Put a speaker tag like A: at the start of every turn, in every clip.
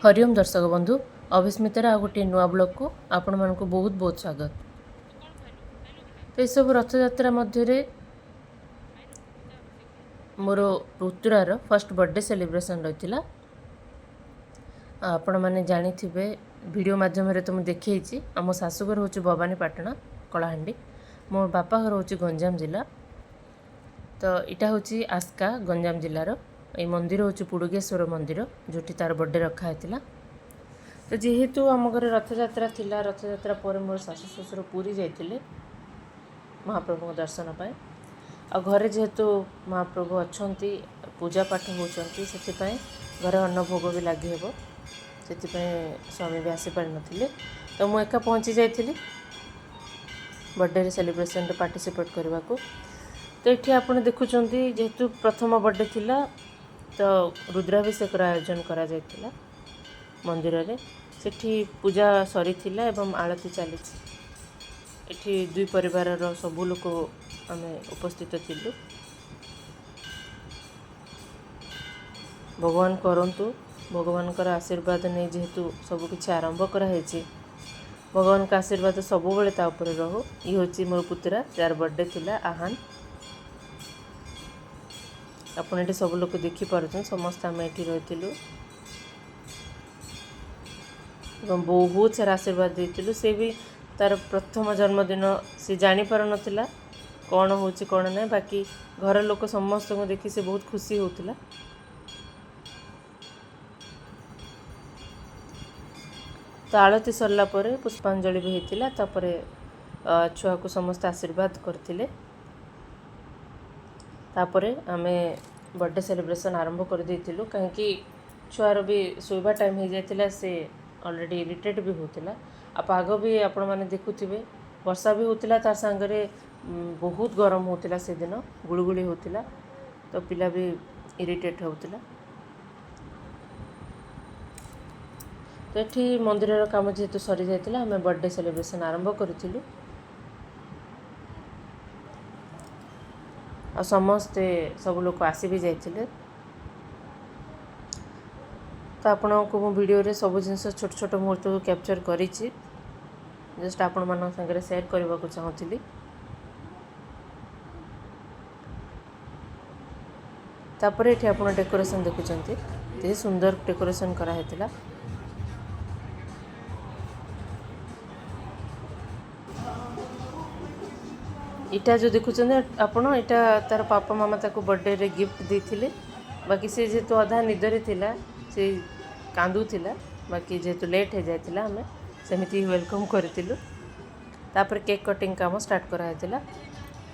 A: ହରିଓମ ଦର୍ଶକ ବନ୍ଧୁ, ଅଭିସ୍ମିତାର ଆଉ ଗୋଟିଏ ନୂଆ ବ୍ଲଗ୍କୁ ଆପଣମାନଙ୍କୁ ବହୁତ ବହୁତ ସ୍ୱାଗତ। ତ ଏସବୁ ରଥଯାତ୍ରା ମଧ୍ୟରେ ମୋର ପୁତୁରାର ଫାର୍ଷ୍ଟ ବର୍ଥଡେ ସେଲିବ୍ରେସନ୍ ରହିଥିଲା। ଆପଣମାନେ ଜାଣିଥିବେ, ଭିଡ଼ିଓ ମାଧ୍ୟମରେ ତ ମୁଁ ଦେଖେଇଛି। ଆମ ଶାଶୁଘର ହେଉଛି ଭବାନୀପାଟଣା, କଳାହାଣ୍ଡି। ମୋ ବାପା ଘର ହେଉଛି ଗଞ୍ଜାମ ଜିଲ୍ଲା। ତ ଏଇଟା ହେଉଛି ଆସ୍କା, ଗଞ୍ଜାମ ଜିଲ୍ଲାର। ଏଇ ମନ୍ଦିର ହେଉଛି ପୁଡ଼ୁଗେଶ୍ୱର ମନ୍ଦିର, ଯେଉଁଠି ତାର ବର୍ଥଡେ ରଖା ହେଇଥିଲା। ତ ଯେହେତୁ ଆମ ଘରେ ରଥଯାତ୍ରା ଥିଲା, ରଥଯାତ୍ରା ପରେ ମୋର ଶାଶୁ ଶ୍ୱଶୁର ପୁରୀ ଯାଇଥିଲେ ମହାପ୍ରଭୁଙ୍କ ଦର୍ଶନ ପାଇଁ। ଆଉ ଘରେ ଯେହେତୁ ମହାପ୍ରଭୁ ଅଛନ୍ତି, ପୂଜା ପାଠ ହେଉଛନ୍ତି, ସେଥିପାଇଁ ଘରେ ଅନ୍ନ ଭୋଗ ବି ଲାଗି ହେବ, ସେଥିପାଇଁ ସ୍ୱାମୀ ବି ଆସିପାରିନଥିଲେ। ତ ମୁଁ ଏକା ପହଞ୍ଚି ଯାଇଥିଲି ବର୍ଥଡେରେ ସେଲିବ୍ରେସନରେ ପାର୍ଟିସିପେଟ୍ କରିବାକୁ। ତ ଏଠି ଆପଣ ଦେଖୁଛନ୍ତି, ଯେହେତୁ ପ୍ରଥମ ବର୍ଥଡେ ଥିଲା, ତ ରୁଦ୍ରାଭିଷେକର ଆୟୋଜନ କରାଯାଇଥିଲା ମନ୍ଦିରରେ। ସେଠି ପୂଜା ସରିଥିଲା ଏବଂ ଆଳତି ଚାଲିଛି। ଏଠି ଦୁଇ ପରିବାରର ସବୁ ଲୋକ ଆମେ ଉପସ୍ଥିତ ଥିଲୁ। ଭଗବାନ କରନ୍ତୁ, ଭଗବାନଙ୍କର ଆଶୀର୍ବାଦ ନେଇ ଯେହେତୁ ସବୁକିଛି ଆରମ୍ଭ କରାହେଇଛି, ଭଗବାନଙ୍କ ଆଶୀର୍ବାଦ ସବୁବେଳେ ତା ଉପରେ ରହୁ। ଇଏ ହେଉଛି ମୋର ପୁତୁରା, ଯାହାର ବର୍ଥଡେ ଥିଲା, ଆହାନ। ଆପଣ ଏଠି ସବୁ ଲୋକ ଦେଖିପାରୁଛନ୍ତି, ସମସ୍ତେ ଆମେ ଏଠି ରହିଥିଲୁ ଏବଂ ବହୁତ ସାରା ଆଶୀର୍ବାଦ ଦେଇଥିଲୁ। ସେ ବି ତାର ପ୍ରଥମ ଜନ୍ମଦିନ, ସେ ଜାଣିପାରୁନଥିଲା କ'ଣ ହେଉଛି କ'ଣ ନାହିଁ। ବାକି ଘର ଲୋକ ସମସ୍ତଙ୍କୁ ଦେଖି ସେ ବହୁତ ଖୁସି ହେଉଥିଲା। ତ ଆଳତି ସରିଲା ପରେ ପୁଷ୍ପାଞ୍ଜଳି ବି ହେଇଥିଲା। ତାପରେ ଛୁଆକୁ ସମସ୍ତେ ଆଶୀର୍ବାଦ କରିଥିଲେ। ତାପରେ ଆମେ ବର୍ଥଡେ ସେଲିବ୍ରେସନ୍ ଆରମ୍ଭ କରିଦେଇଥିଲୁ, କାହିଁକି ଛୁଆର ବି ଶୋଇବା ଟାଇମ୍ ହେଇଯାଇଥିଲା। ସେ ଅଲରେଡ଼ି ଇରିଟେଟ୍ ବି ହେଉଥିଲା। ଆଉ ପାଗ ବି ଆପଣମାନେ ଦେଖୁଥିବେ, ବର୍ଷା ବି ହେଉଥିଲା, ତା ସାଙ୍ଗରେ ବହୁତ ଗରମ ହେଉଥିଲା। ସେଦିନ ଗୁଳୁଗୁଳି ହେଉଥିଲା, ତ ପିଲା ବି ଇରିଟେଟ୍ ହେଉଥିଲା। ତ ଏଠି ମନ୍ଦିରର କାମ ଯେହେତୁ ସରିଯାଇଥିଲା, ଆମେ ବର୍ଥଡେ ସେଲିବ୍ରେସନ୍ ଆରମ୍ଭ କରିଥିଲୁ। ଆଉ ସମସ୍ତେ ସବୁ ଲୋକ ଆସି ବି ଯାଇଥିଲେ। ତ ଆପଣଙ୍କୁ ମୁଁ ଭିଡ଼ିଓରେ ସବୁ ଜିନିଷ ଛୋଟ ଛୋଟ ମୁହୂର୍ତ୍ତକୁ କ୍ୟାପଚର୍ କରିଛି, ଜଷ୍ଟ ଆପଣମାନଙ୍କ ସାଙ୍ଗରେ ସେୟାର କରିବାକୁ ଚାହୁଁଥିଲି। ତାପରେ ଏଠି ଆପଣ ଡେକୋରେସନ୍ ଦେଖୁଛନ୍ତି, କେତେ ସୁନ୍ଦର ଡେକୋରେସନ୍ କରାହେଇଥିଲା। ଏଇଟା ଯେଉଁ ଦେଖୁଛନ୍ତି ଆପଣ, ଏଇଟା ତାର ପାପା ମାମା ତାକୁ ବର୍ଥଡେରେ ଗିଫ୍ଟ ଦେଇଥିଲେ। ବାକି ସେ ଯେହେତୁ ଅଧା ନିଦରେ ଥିଲା, ସେ କାନ୍ଦୁଥିଲା। ବାକି ଯେହେତୁ ଲେଟ୍ ହେଇଯାଇଥିଲା, ଆମେ ସେମିତି welcome କରିଥିଲୁ। ତାପରେ କେକ୍ କଟିଂ କାମ ଷ୍ଟାର୍ଟ କରାହେଇଥିଲା।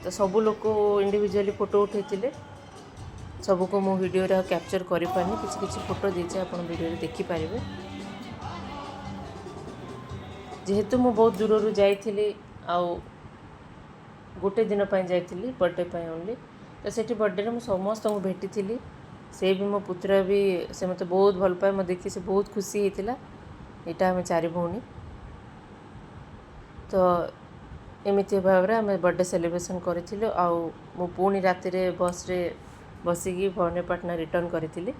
A: ତ ସବୁ ଲୋକ ଇଣ୍ଡିଭିଜୁଆଲି ଫଟୋ ଉଠେଇଥିଲେ। ସବୁକୁ ମୁଁ ଭିଡ଼ିଓରେ ଆଉ କ୍ୟାପଚର୍ କରିପାରିନି, କିଛି କିଛି ଫଟୋ ଦେଇଛି, ଆପଣ ଭିଡ଼ିଓରେ ଦେଖିପାରିବେ। ଯେହେତୁ ମୁଁ ବହୁତ ଦୂରରୁ ଯାଇଥିଲି ଆଉ ଗୋଟେ ଦିନ ପାଇଁ ଯାଇଥିଲି, ବର୍ଥଡେ ପାଇଁ ଓନ୍ଲି। ତ ସେଠି ବର୍ଥଡେରେ ମୁଁ ସମସ୍ତଙ୍କୁ ଭେଟିଥିଲି। ସେ ବି ମୋ ପୁତୁରା ବି, ସେ ମୋତେ ବହୁତ ଭଲ ପାଏ। ମୋ ଦେଖି ସେ ବହୁତ ଖୁସି ହେଇଥିଲା। ଏଇଟା ଆମେ ଚାରି ଭଉଣୀ। ତ ଏମିତି ଭାବରେ ଆମେ ବର୍ଥଡେ ସେଲିବ୍ରେସନ୍ କରିଥିଲୁ। ଆଉ ମୁଁ ପୁଣି ରାତିରେ ବସ୍ରେ ବସିକି ଭବାନୀପାଟଣା ରିଟର୍ଣ୍ଣ କରିଥିଲି।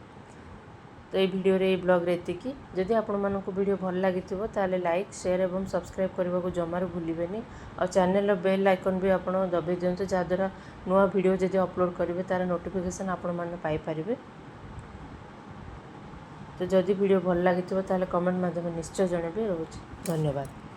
A: ତ ଏଇ ଭିଡ଼ିଓରେ, ଏଇ ବ୍ଲଗ୍ରେ ଏତିକି। ଯଦି ଆପଣମାନଙ୍କୁ ଭିଡ଼ିଓ ଭଲ ଲାଗିଥିବ, ତାହେଲେ ଲାଇକ୍, ସେୟାର ଏବଂ ସବସ୍କ୍ରାଇବ୍ କରିବାକୁ ଜମାରୁ ଭୁଲିବେନି। ଆଉ ଚ୍ୟାନେଲର ବେଲ୍ ଆଇକନ୍ ବି ଆପଣ ଦବାଇ ଦିଅନ୍ତୁ, ଯାହାଦ୍ୱାରା ନୂଆ ଭିଡ଼ିଓ ଯଦି ଅପଲୋଡ଼ କରିବେ, ତା'ର ନୋଟିଫିକେସନ୍ ଆପଣମାନେ ପାଇପାରିବେ। ତ ଯଦି ଭିଡ଼ିଓ ଭଲ ଲାଗିଥିବ, ତାହେଲେ କମେଣ୍ଟ ମାଧ୍ୟମରେ ନିଶ୍ଚୟ ଜଣାଇବେ। ରହୁଛି, ଧନ୍ୟବାଦ।